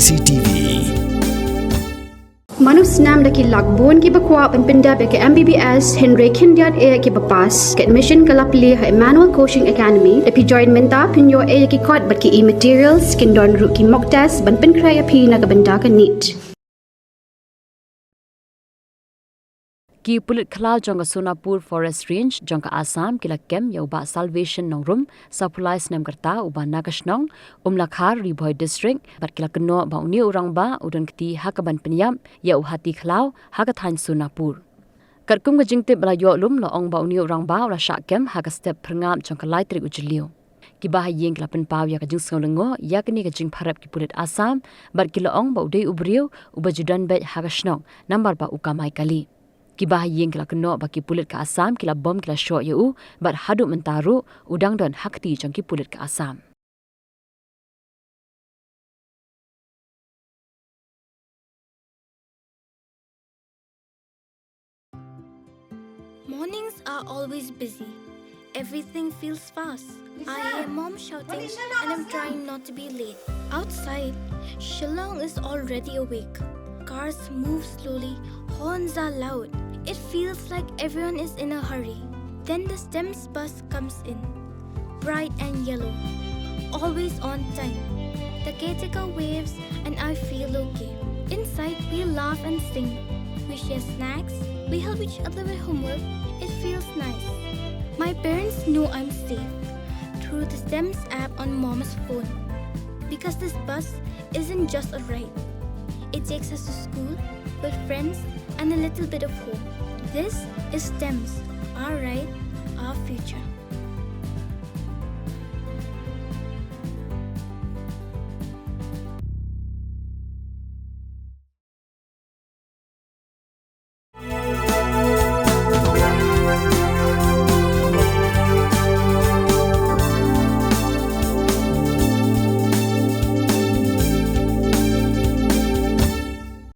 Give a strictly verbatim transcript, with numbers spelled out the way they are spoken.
C T V. Mano snam da ki lak bun kiba kwah ban pyndep ïa ka M B B S, hynrei khyndiat eh kiba pass. Ka admission ka la plie ha Emmanuel Coaching Academy. Da phi join mynta phin ïoh eh ïa ki kot bad ki e-materials, kin don ruh ki mock test ban pynkhreh ïa phi na ka bynta ka NEET. Ki pulit khlaw jong ka Sonapur Forest Range jong ka Assam ki la kem ïa u Bah Salvation Nongrum, saphew lai snem ka rta, uba na ka shnong Umlakhar, Ri Bhoi District, bad ki la kynnoh ba une u rangbah u don kti ha kaban pynïap ïa u hati khlaw ha ka thaiñ Sonapur. Katkum ka jingtip ba la ïoh lum, la ong ba une u rangbah u la shah kem ha ka step phyrngap jong ka lai tarik u Jylliew. Ki bahaïing ki la pynpaw ïa ka jingsngew lyngngoh ïa kane ka jingpharep ki pulit Assam, bad ki la ong ba u dei u briew uba ju don beit ha ka shnong, namar ba u kamai kali. Ki bahaïing ki la kynnoh ba ki pulit ka Assam ki la bom, ki la shoh ïa u, bad haduh mynta ruh u dang don ha kti jong ki pulit ka Assam. Mornings are always busy. Everything feels fast. I hear mom shouting and I'm trying not to be late. Outside, Shillong is already awake. Cars move slowly, horns are loud. It feels like everyone is in a hurry. Then the STEMS bus comes in, bright and yellow, always on time. The caretaker waves and I feel okay. Inside, we laugh and sing. We share snacks. We help each other with homework. It feels nice. My parents know I'm safe through the STEMS app on mom's phone. Because this bus isn't just a ride. It takes us to school, with friends, and a little bit of home. This is STEMS, our ride, our future.